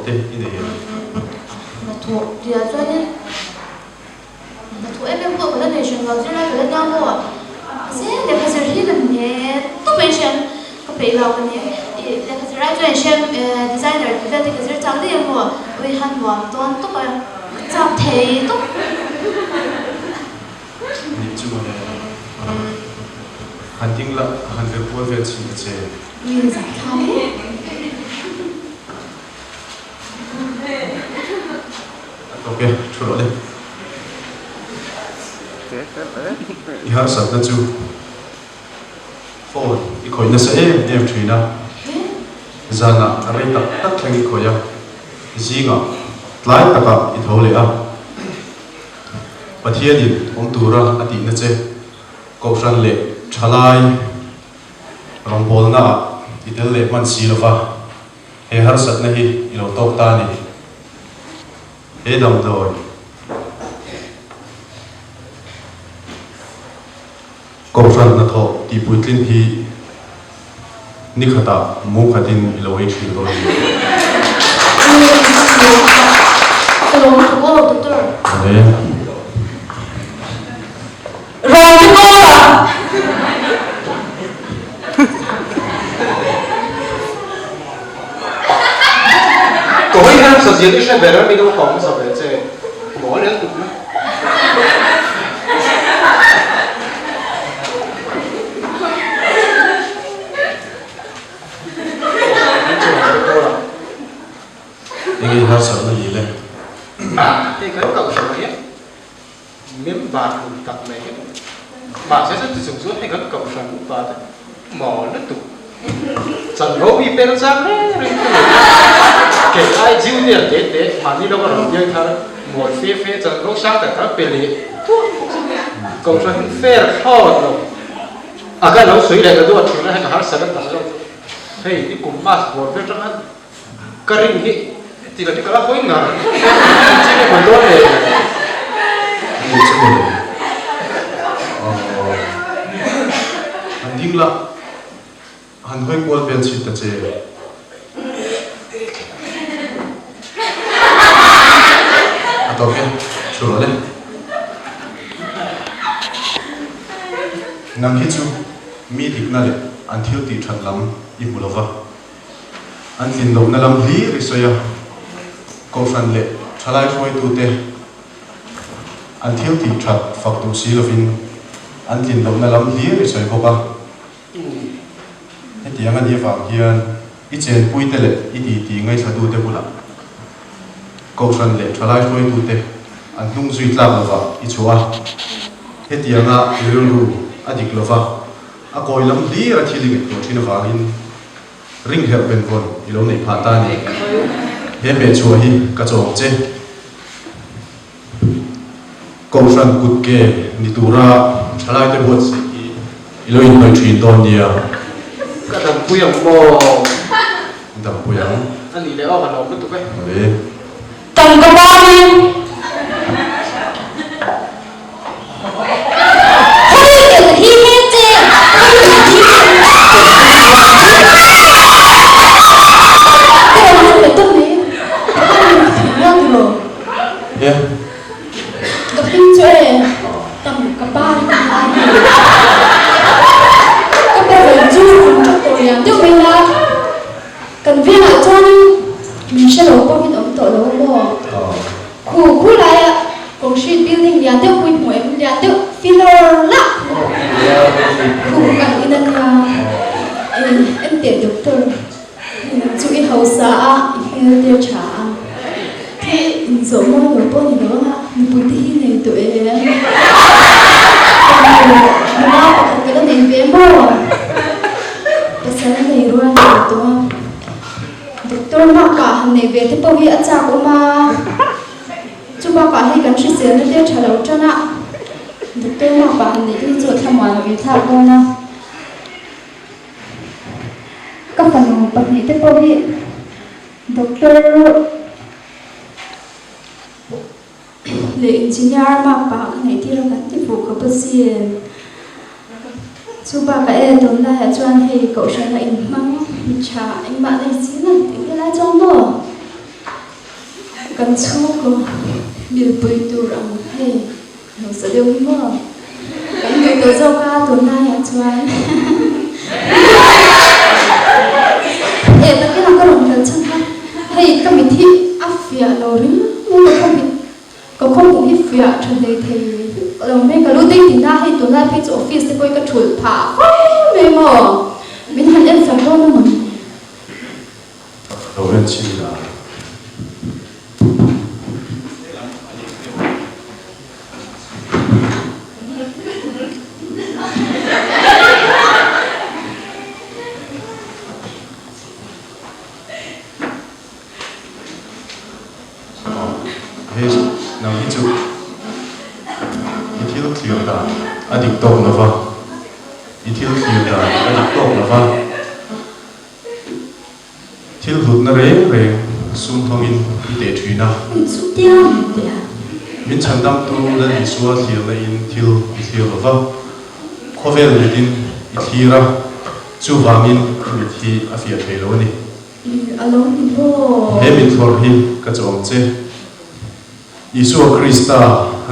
te i nei em? Hnathawh tihah chuanin hnathawh em em pawh ka la nei hran lo, zirlai ka la nia maw? Mahse lehkha zir hi ka hne tawp mai hriam, ka peih lo ka ni. Ih lehkha zir ai chuan hriam designer tih vel te ka zir chak daih a maw? Ui han nuam tawn tawp a, ka chak thei tawp. Nih chu mawle. Han ding la, han ve kual vel chhin ta che. Ui zah thlak e. A tawk e, thu rawh le. I harsatna chu phone i khawih nasa em em thin a, zanah rei tak tak thleng i khawih a, zingah tlai takah i tho leh a. Pathianin awm tura a tihna che Kohhran leh Thalai rawngbawlnaah i tel leh hman si lova, he harsatna hi i lo tawk ta a ni. He damdawi Kohhran hnathawh tihpuitlin hi ni khatah mu khatin i lo ei thin dawn a ni. Ka hawi hian sazian i hre ber a mi deuh ka awm sa ve che mawl en tuk na. Enge harsatna ni le? Hei kan kohhran hian member hmun tak mai hi mahse chuti chung chuan hei kan kohhran upa te mawl lutuk chanvo hi per chang reng reng ka nei kei ai junior te te mahni lawk a rawn biak thar mawl fe fe chanvo sang tak tak pe leh thuak bawk si kohhran hi fair thlawt lo a ka lo sawi leh ka duh a thihna hi ka harsat a tam zawk hei i kum mas bawr vel tang a Ka rin hi ti lo hi ka la hawi ngar chi ka hmu dawn le. Ni chu maw le. Aww. Han ding la, han hawi kual vel chhin ta che. A tawp e, thu rawh le. Nang hi chu mi dikna leh an thil tih that lam i hmu lo va. An tlin lohna lam hlir i sawi a, Kohhran leh thalai hruaitute an thil tih that fak duh si lovin an tlin lohna lam hlir i sawi bawk a. Hetiang a nih avang hian i chenpuite leh i titi ngaihthlatute bulah Kohhran leh thalai hruaitute an hnung zui tlak lovah i chhuah a. Hetianga i rilru a dik lova a kawi lam hlir a thil i ngaihtuah thin avangin Ringherh benvawn i lo neih phah ta a ni. He hmehchhuah hi ka chawm che. Kohhran kut ke ni tura thalaite buatsaih hi i lo inhnawih thin dawn nia. Ka dampui ang maw? Dampui ang. A nih leh aw ka lawm lutuk e. Awle. Tangka panin. Kan vengah chuanin min hre lo pawhin awm tawh lo maw? Khu khu laia concrete building lian deuh pawh i hmu em? Lian deuh filawr lah khu kan in a nia. En teh doctor, nang chu i hausa a, i hmel te tha a, the inzawh mawi lo pawh ni lo anga nupui te hi nei tawh em? Ka nu nula pakhat ka la nei ve maw? Pasal nei rual ni lo tawh a. Doctor bakah han neih ve te pawh hi a chak awm a, chu bakah hei kan hriselna te tha lo tan a, Doctor bakah han neih te hi chu a thlamuan ve thlak dawn a. Ka fanu pahnih te pawh hi Doctor leh Engineer bakah ka neih tir a kan ti fuh khawp asin. Chu bakah e tunlaiah chuan hei kohhran a inhmang mi tha engmah nei si na tih te lai chuan maw? Kan chhungkaw milpui tur ang hei hausa deuh hi maw? Kan nui tawh zawk a tunlaiah chuan. Eh takin a ka rawn kal chhan kha hei ka mit hi a fiah lo ringawt a ka mit Ka khawhmuh hi fiah tha hlei thei lo mai ka lu ding tin a, hei tunlai phei chu office te pawhin ka thulh phah fo mai maw? Min han en sak dawn a mawni? Lo en chhin la. Hei nang hi chu i thil thlir dan a dik tawk lo va, i thil thlir dan a dik tawk lo va, thil hlutna reng reng sum hmangin i teh thin a. Min chhandamtu Lal Isua thlirna in thil i thlir lo va, khawvel mitin i thlir a, chuvangin i mit hi a fiah thei lo a ni. A lo ni maw? He mithlawr hi ka chawm che. Isua Krista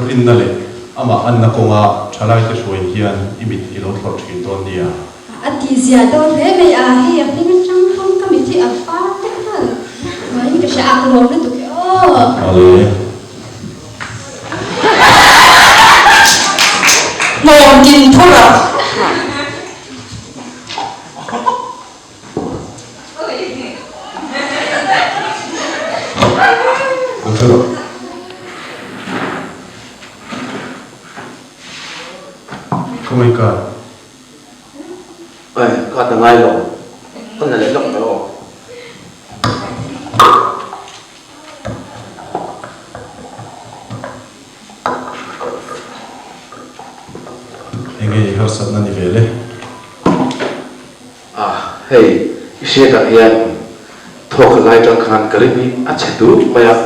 rinna leh amah anna kawnga thalaite hruai hian i mit i lo thlawr thin dawn nia. A ti zia dawn hle mai a, hei a hming atang pawn ka mit hi a var vek nghal maiin ka hria a, ka lawm lutuk e aw. Awle. Hnawm tin phur a. Oh my God. Ê, ka ta ngai lo. Ka na leh lawk mai aw. Enge i harsatna ni ve le? A, hei, i hriatah hian thawk lai tang khan ka rim hi a chhe dup mai a,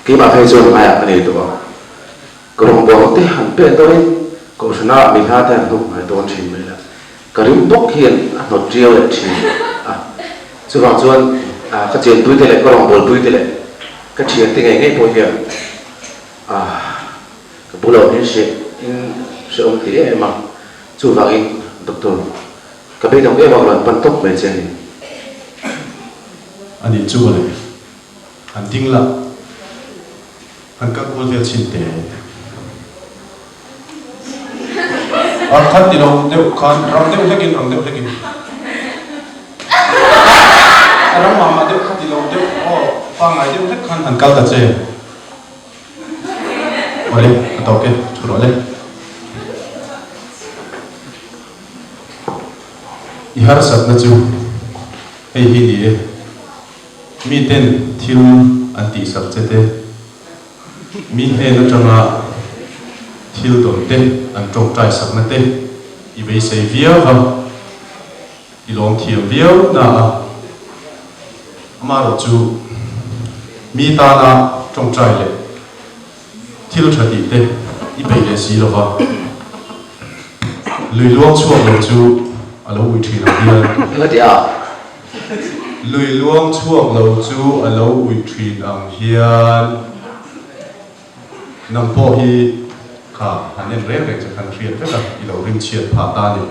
keimah phei chuan ngaiah ka nei tawh a, ka rawngbâwl te han pek dawhin kohhrana mi hla te han hnuk ngai dawn thin mai la, ka rim bawk hian a hnawt riau leh thin a, chuvang chuan ka chenpui te leh ka rawngbâwlpui te leh ka thiante ngei ngei pawh hian a ka bulah hian hre in hrehawm ti em em a. Chuvangin Doctor, ka beidawng em a rawn pan tawp mai che a ni. A nih chu mawle, han ding la, han kal kual vel chhin teh. A khan ti lo deuh khan rang deuh hlekin rang deuh hlekin. A rang mah mah deuh kha ti lo deuh aw pangngai deuh hlek khan han kal ta che. Awle, a tawk e, thu rawh le. I harsatna chu hei hi ni e, miten thil an tihsak che te, mi hnen atanga thil dawn te an tawngtai sakna te i beisei viau va, i lawm thiam viau na a. Amaherawhchu mi tana tawngtai leh Thil tha tih te i peih leh si lova, lui luang chhuak lo chu a lo ui thin ang hian. Eng a ti a? Lui luang chhuak lo chu a lo ui thin ang hian nang pawh hi kha han en reng reng che khan a hriat vek a, i lo rimchhiat phah ta a ni.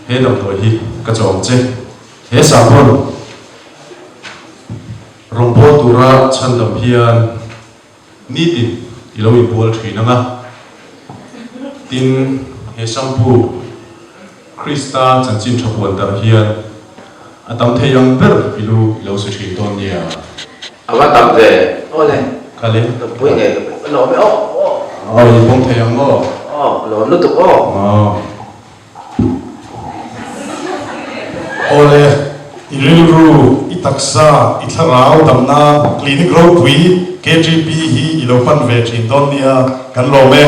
He damdawi hi ka chawm che. He sahbawn rawngbâwl tura chhandam hian nitin i lo inbual ṭhin ang a. Tin, he shampoo Krista chanchin ṭha puan darh hian a tam thei ang ber i lu i lo si ṭhin dawn nia. A va tam ve. Aw le. Kha le. Ka pui ngei ka lawm e aw. Aw i pawm thei ang maw? Aw ka lawm lutuk aw. Aw. Aw le, i rilru, i taksa, i thlarau damna clinic ropui KGP hi i lo hman ve thin dawn nia, kan lawm e.